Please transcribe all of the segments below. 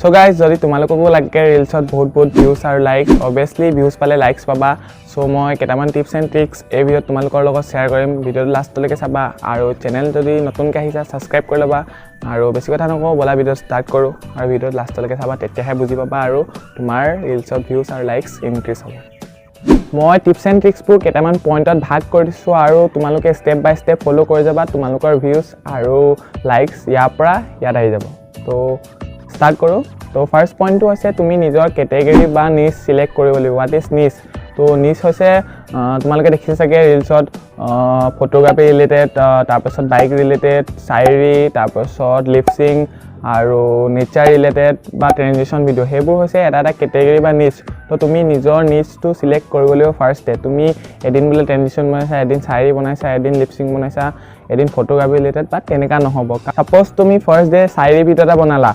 চ' guys, যদি তোমালোককো লাগে ৰিলছত বহুত বহুত ভিউজ আৰু লাইকছ, অভিয়াছলি ভিউজ পালে লাইকছ পাবা। চ' মই কেইটামান টিপছ এণ্ড ট্ৰিক্স এই ভিডিঅ'ত তোমালোকৰ লগত শ্বেয়াৰ কৰিম। ভিডিঅ'টো লাষ্টলৈকে চাবা আৰু চেনেল যদি নতুনকৈ আহিছা, ছাবস্ক্ৰাইব কৰি ল'বা। আৰু বেছি কথা নকওঁ, ব'লা ভিডিঅ' ষ্টাৰ্ট কৰোঁ। আৰু ভিডিঅ'ত লাষ্টলৈকে চাবা, তেতিয়াহে বুজি পাবা আৰু তোমাৰ ৰিলছত ভিউজ আৰু লাইকছ ইনক্ৰিজ হ'ব। মই টিপছ এণ্ড ট্ৰিক্সবোৰ কেইটামান পইণ্টত ভাগ কৰি দিছোঁ আৰু তোমালোকে ষ্টেপ বাই ষ্টেপ ফ'ল' কৰি যাবা। তোমালোকৰ ভিউজ আৰু লাইকছ ইয়াৰ পৰা ইয়াত আহি যাব। তো ষ্টাৰ্ট কৰোঁ। তো ফাৰ্ষ্ট পইণ্টটো হৈছে, তুমি নিজৰ কেটেগৰী বা নিচ চিলেক্ট কৰিব লাগিব। What is niche? তো নিচ হৈছে, তোমালোকে দেখিছা চাগে ৰিলছত ফটোগ্ৰাফী ৰিলেটেড, তাৰপাছত বাইক ৰিলেটেড, চাইৰী, তাৰপাছত লিপচিং আৰু নেচাৰ ৰিলেটেড বা ট্ৰেনজিশ্যন ভিডিঅ', সেইবোৰ হৈছে এটা এটা কেটেগৰী বা নিচ। তো তুমি নিজৰ নিচটো চিলেক্ট কৰিব লাগিব ফাৰ্ষ্টে। তুমি এদিন বোলে ট্ৰেনজিশ্যন বনাইছা, এদিন চাইৰী বনাইছা, এদিন লিপচিং বনাইছা, এদিন ফটোগ্ৰাফী ৰিলেটেড বা তেনেকুৱা নহ'ব। ছাপ'জ তুমি ফাৰ্ষ্ট ডে চাইৰী ভিডিঅ' এটা বনালা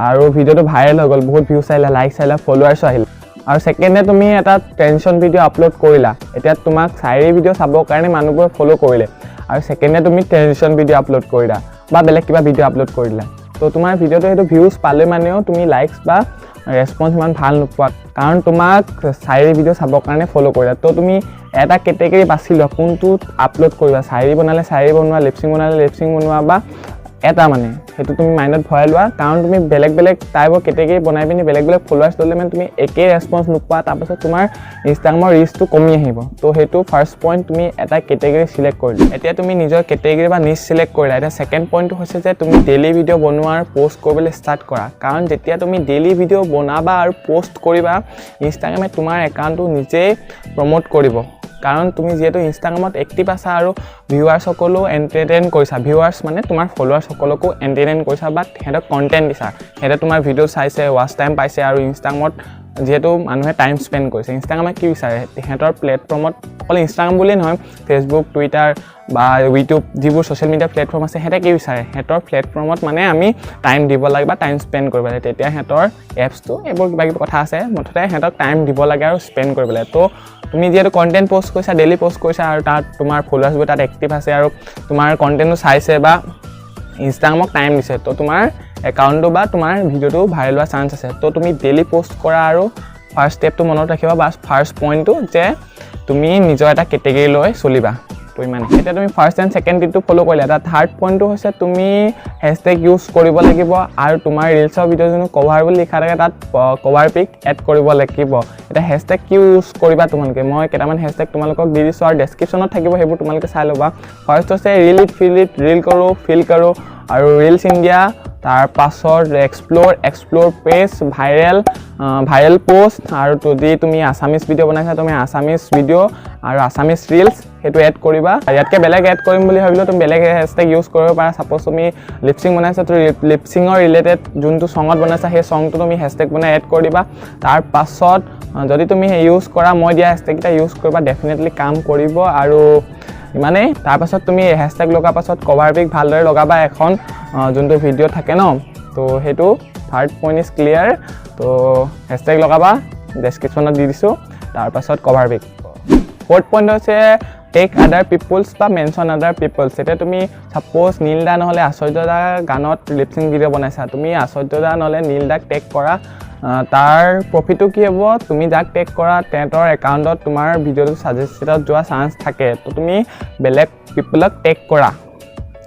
আৰু ভিডিঅ'টো ভাইৰেল হৈ গ'ল, বহুত ভিউজ আহিলে, লাইকছ আহিলে, ফলোৱাৰ্ছো আহিলে আৰু ছেকেণ্ড ডে তুমি এটা ট্ৰেনজিশ্যন ভিডিঅ' আপলোড কৰিলা। এতিয়া তোমাক চাইৰী ভিডিঅ' চাবৰ কাৰণে মানুহবোৰে ফ'ল' কৰিলে আৰু ছেকেণ্ড ডে তুমি ট্ৰেনজিশ্যন ভিডিঅ' আপলোড কৰিলা বা বেলেগ কিবা ভিডিঅ' আপলোড কৰি দিলা। তো তোমাৰ ভিডিঅ'টো সেইটো ভিউজ পালে মানেও তুমি লাইকছ বা ৰেচপঞ্চ ইমান ভাল নোপোৱা, কাৰণ তোমাক চাইৰী ভিডিঅ' চাবৰ কাৰণে ফ'ল' কৰিলা। তো তুমি এটা কেটেগৰী বাছি লোৱা, কোনটোত আপলোড কৰিবা। চাইৰী বনালে চাইৰী বনোৱা, লিপচিং বনালে লিপচিং বনোৱা বা এটা মানে সেইটো তুমি মাইণ্ডত ভৰাই লোৱা। কাৰণ তুমি বেলেগ বেলেগ টাইপৰ কেটেগৰী বনাই পিনি বেলেগ বেলেগ ফলোৱাৰ্ছ ল'লে মানে তুমি একেই ৰেচপঞ্চ নোপোৱা। তাৰপাছত তোমাৰ ইনষ্টাগ্ৰামৰ ৰিচটো কমি আহিব। তো সেইটো ফাৰ্ষ্ট পইণ্ট, তুমি এটা কেটেগৰী চিলেক্ট কৰিলা। এতিয়া তুমি নিজৰ কেটেগৰী বা নিচ চিলেক্ট কৰিলা। এতিয়া ছেকেণ্ড পইণ্টটো হৈছে যে তুমি ডেইলি ভিডিঅ' বনোৱাৰ পষ্ট কৰিবলৈ ষ্টাৰ্ট কৰা। কাৰণ যেতিয়া তুমি ডেইলি ভিডিঅ' বনাবা আৰু পষ্ট কৰিবা, ইনষ্টাগ্ৰামে তোমাৰ একাউণ্টটো নিজেই প্ৰম'ট কৰিব। কাৰণ তুমি যিহেতু ইনষ্টাগ্ৰামত এক্টিভ আছা আৰু ভিউৱাৰ্ছসকলো এণ্টাৰটেইন কৰিছা, ভিউৱাৰ্ছ মানে তোমাৰ ফলোৱাৰ্ছসকলকো এণ্টাৰটেইন কৰিছা বা সিহঁতক কণ্টেণ্ট দিছা, সিহঁতে তোমাৰ ভিডিঅ' চাইছে, ৱাচ টাইম পাইছে আৰু ইনষ্টাগ্ৰামত যিহেতু মানুহে টাইম স্পেণ্ড কৰিছে, ইনষ্টাগ্ৰামে কি বিচাৰে? সিহঁতৰ প্লেটফৰ্মত, অকল ইনষ্টাগ্ৰাম বুলিয়ে নহয়, ফেচবুক, টুইটাৰ বা ইউটিউব, যিবোৰ ছ'চিয়েল মিডিয়া প্লেটফৰ্ম আছে, সিহঁতে কি বিচাৰে? সিহঁতৰ প্লেটফৰ্মত মানে আমি টাইম দিব লাগে বা টাইম স্পেণ্ড কৰিব লাগে। তেতিয়া সিহঁতৰ এপছটো, এইবোৰ কিবা কিবি কথা আছে, মুঠতে সিহঁতক টাইম দিব লাগে আৰু স্পেণ্ড কৰিব লাগে। তো তুমি যিহেতু কণ্টেণ্ট পষ্ট কৰিছা, ডেইলি পষ্ট কৰিছা আৰু তাত তোমাৰ ফলোৱাৰ্ছবোৰ তাত এক্টিভ আছে আৰু তোমাৰ কণ্টেণ্টটো চাইছে বা ইনষ্টাগ্ৰামক টাইম দিছে, তো তোমাৰ একাউণ্টটো বা তোমাৰ ভিডিঅ'টো ভাইৰেল হোৱাৰ চান্স আছে। তো তুমি ডেইলি পষ্ট কৰা আৰু ফাৰ্ষ্ট ষ্টেপটো মনত ৰাখিবা বা ফাৰ্ষ্ট পইণ্টটো যে তুমি নিজৰ এটা কেটেগৰী লৈ চলিবা। তো ইমানে। এতিয়া তুমি ফাৰ্ষ্ট এণ্ড ছেকেণ্ড টিপটো ফ'ল' কৰিলা। এটা থাৰ্ড পইণ্টটো হৈছে, তুমি হেছটেগ ইউজ কৰিব লাগিব আৰু তোমাৰ ৰিলছৰ ভিডিঅ' যোনটো কভাৰ বুলি লিখা থাকে, তাত কভাৰ পিক এড কৰিব লাগিব। এতিয়া হেছটেগ কি ইউজ কৰিবা তোমালোকে? মই কেইটামান হেছটেগ তোমালোকক দি দিছোঁ আৰু ডেছক্ৰিপশ্যনত থাকিব, সেইবোৰ তোমালোকে চাই ল'বা। ফাৰ্ষ্ট হৈছে reel it, feel it, reel কৰো, ফিল কৰো আৰু ৰিলছ ইণ্ডিয়া, তাৰপাছত explore, explore page, viral, viral post আৰু যদি তুমি আছামিজ ভিডিঅ' বনাইছা, তুমি আছামিজ ভিডিঅ' আৰু আছামিজ ৰিলছ, সেইটো এড কৰিবা। ইয়াতকৈ বেলেগ এড কৰিম বুলি ভাবিলেও তুমি বেলেগ হেছটেগ ইউজ কৰিব পাৰা। ছাপ'জ তুমি লিপচিং বনাইছা, তো লিপচিঙৰ ৰিলেটেড যোনটো চঙত বনাইছা, সেই চংটো তুমি হেছটেগ বনাই এড কৰি দিবা। তাৰপাছত যদি তুমি ইউজ কৰা, মই দিয়া হেছটেগকেইটা ইউজ কৰিবা, ডেফিনেটলি কাম কৰিব আৰু ইমানেই। তাৰপাছত তুমি হেছটেগ লগোৱাৰ পাছত কভাৰ পিক ভালদৰে লগাবা এখন যোনটো ভিডিঅ' থাকে ন। তো সেইটো থাৰ্ড পইণ্ট is clear. তো হেছটেগ লগাবা, ডেছক্ৰিপশ্যনত দি দিছোঁ, তাৰপাছত কভাৰ পিক। ফ'ৰ্থ পইণ্ট হৈছে টেগ আদাৰ পিপুলছ বা মেনশ্যন আদাৰ পিপুলছ। এতিয়া তুমি ছাপ'জ নীল দা নহ'লে আশ্চৰ্য দা গানত লিপচিং ভিডিঅ' বনাইছা, তুমি আশ্চৰ্য দা নহ'লে নীল দাক টেগ কৰা। তাৰ প্ৰফিটটো কি হ'ব? তুমি যাক টেগ কৰা, তেহেঁতৰ একাউণ্টত তোমাৰ ভিডিঅ'টো ছাজেষ্টেডত যোৱা চান্স থাকে। তো তুমি বেলেগ পিপুলক টেগ কৰা।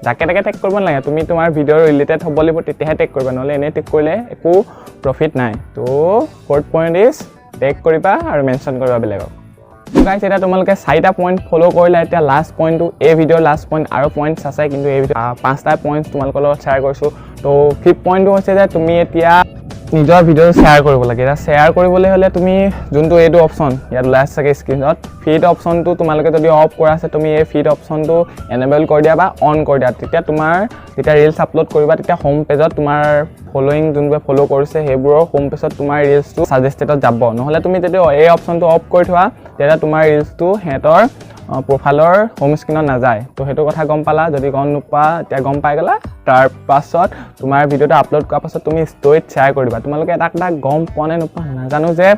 যাকে তাকে টেগ কৰিব নালাগে, তুমি তোমাৰ ভিডিঅ'ৰ ৰিলেটেড হ'ব লাগিব, তেতিয়াহে টেগ কৰিবা, নহ'লে এনেই টেগ কৰিলে একো প্ৰফিট নাই। তো ফ'ৰ্থ পইণ্ট is tag কৰিবা আৰু মেনশ্যন কৰিবা বেলেগক। তো গাইছ, এতিয়া তোমালোকে চাৰিটা পইণ্ট ফ'ল' কৰিলা। এতিয়া লাষ্ট পইণ্টটো, এই ভিডিঅ'ৰ লাষ্ট পইণ্ট। আৰু পইণ্টছ আছে, কিন্তু এই ভিডিঅ' পাঁচটা পইণ্টছ তোমালোকৰ লগত শ্বেয়াৰ কৰিছোঁ। তো ফিফ্থ পইণ্টটো হৈছে যে তুমি এতিয়া নিজৰ ভিডিঅ'টো শ্বেয়াৰ কৰিব লাগে। এতিয়া শ্বেয়াৰ কৰিবলৈ হ'লে তুমি যোনটো এইটো অপশ্যন ইয়াত ওলাই আছে চাগে স্ক্ৰীণত, ফিড অপশ্যনটো তোমালোকে যদি অফ কৰা আছে, তুমি এই ফিড অপশ্যনটো এনেবল কৰি দিয়া বা অন কৰি দিয়া। তেতিয়া তোমাৰ যেতিয়া ৰিলছ আপলোড কৰিবা, তেতিয়া হোম পেজত তোমাৰ ফ'ল'য়িং, যোনবোৰে ফ'ল' কৰিছে, সেইবোৰৰ হোম পেজত তোমাৰ ৰিলছটো ছাজেষ্টেডত যাব। নহ'লে তুমি যদি এই অপশ্যনটো অফ কৰি থোৱা, তেতিয়া তোমাৰ ৰিলছটো সিহঁতৰ প্ৰফাইলৰ হোম স্ক্ৰীণত নাযায়। তো সেইটো কথা গম পালা। যদি গম নোপোৱা, এতিয়া গম পাই গ'লা। তাৰপাছত তোমাৰ ভিডিঅ'টো আপলোড কৰাৰ পাছত তুমি ষ্ট'ৰীত শ্বেয়াৰ কৰি দিবা। তোমালোকে এটা কথা গম পোৱা নে নোপোৱা নাজানো যে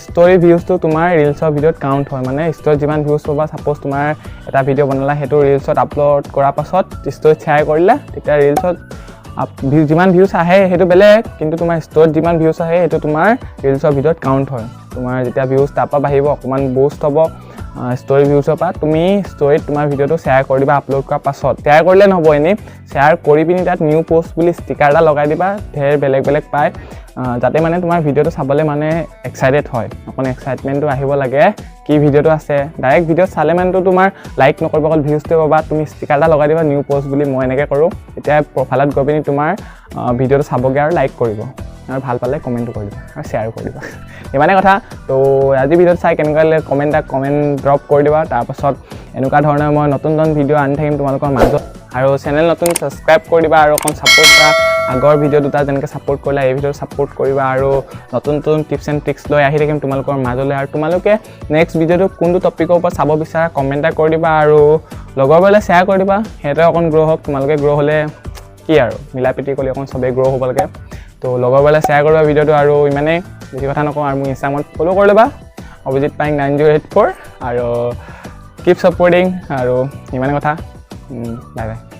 ষ্ট'ৰী ভিউজটো তোমাৰ ৰিলছৰ ভিডিঅ'ত কাউণ্ট হয়। মানে ষ্ট'ৰীত যিমান ভিউজ পাবা, ছাপ'জ তোমাৰ এটা ভিডিঅ' বনালা, সেইটো ৰিলছত আপলোড কৰাৰ পাছত ষ্ট'ৰীত শ্বেয়াৰ কৰিলে, তেতিয়া ৰিলছত যিমান ভিউজ আহে সেইটো বেলেগ, কিন্তু তোমাৰ ষ্ট'ৰীত যিমান ভিউজ আহে সেইটো তোমাৰ ৰিলচৰ ভিতৰত কাউণ্ট হয়। তোমাৰ যেতিয়া ভিউজ তাৰপৰা বাঢ়িব, অকণমান বুষ্ট হ'ব ষ্ট'ৰী ভিউজৰ পৰা, তুমি ষ্ট'ৰীত তোমাৰ ভিডিঅ'টো শ্বেয়াৰ কৰি দিবা। আপলোড কৰাৰ পাছত শ্বেয়াৰ কৰিলে নহ'ব, এনেই শ্বেয়াৰ কৰি পিনি তাত নিউ পষ্ট বুলি ষ্টিকাৰ এটা লগাই দিবা। ধেৰ বেলেগ বেলেগ পায়, যাতে মানে তোমাৰ ভিডিঅ'টো চাবলৈ মানে এক্সাইটেড হয়, অকণ এক্সাইটমেণ্টটো আহিব লাগে কি ভিডিঅ'টো আছে। ডাইৰেক্ট ভিডিঅ' চালে মানেতো তোমাৰ লাইক নকৰিব, অকল ভিউজটো পাবা। তুমি ষ্টিকাৰ এটা লগাই দিবা নিউ পষ্ট বুলি। মই এনেকৈ কৰোঁ। তেতিয়া প্ৰফাইলত গৈ পিনি তোমাৰ ভিডিঅ'টো চাবগৈ আৰু লাইক কৰিব আৰু ভাল পালে কমেণ্টো কৰি দিবা আৰু শ্বেয়াৰো কৰি দিবা। ইমানেই কথা। তো আজি ভিডিঅ'ত চাই কেনেকুৱা লাগিলে কমেণ্ট এটা কমেণ্ট ড্ৰপ কৰি দিবা। তাৰপাছত এনেকুৱা ধৰণৰ মই নতুন নতুন ভিডিঅ' আনি থাকিম তোমালোকৰ মাজত। আৰু চেনেল নতুন ছাবস্ক্ৰাইব কৰি দিবা আৰু অকণ ছাপোৰ্ট কৰা। আগৰ ভিডিঅ' দুটা যেনেকৈ ছাপোৰ্ট কৰিলা, এই ভিডিঅ'ত ছাপোৰ্ট কৰিবা আৰু নতুন নতুন টিপছ এণ্ড ট্ৰিক্স লৈ আহি থাকিম তোমালোকৰ মাজলৈ। আৰু তোমালোকে নেক্সট ভিডিঅ'টো কোনটো টপিকৰ ওপৰত চাব বিচাৰা, কমেণ্ট এটা কৰি দিবা আৰু লগৰবোৰলৈ শ্বেয়াৰ কৰি দিবা। সিহঁতে অকণ গ্ৰ' হওক। তোমালোকে গ্ৰ' হ'লে কি আৰু মিলা প্ৰীতি কৰি অকণ চবেই গ্ৰ' হ'ব লাগে। তো লগৰবোৰলৈ শ্বেয়াৰ কৰিবা ভিডিঅ'টো। আৰু ইমানেই, বেছি কথা নকওঁ। আৰু মোক ইনষ্টাগ্ৰামত ফ'ল' কৰি ল'বা, অভিজিত পাইং 9084, আৰু কিপ ছাপৰ্টিং। আৰু ইমানেই কথা। Bye bye.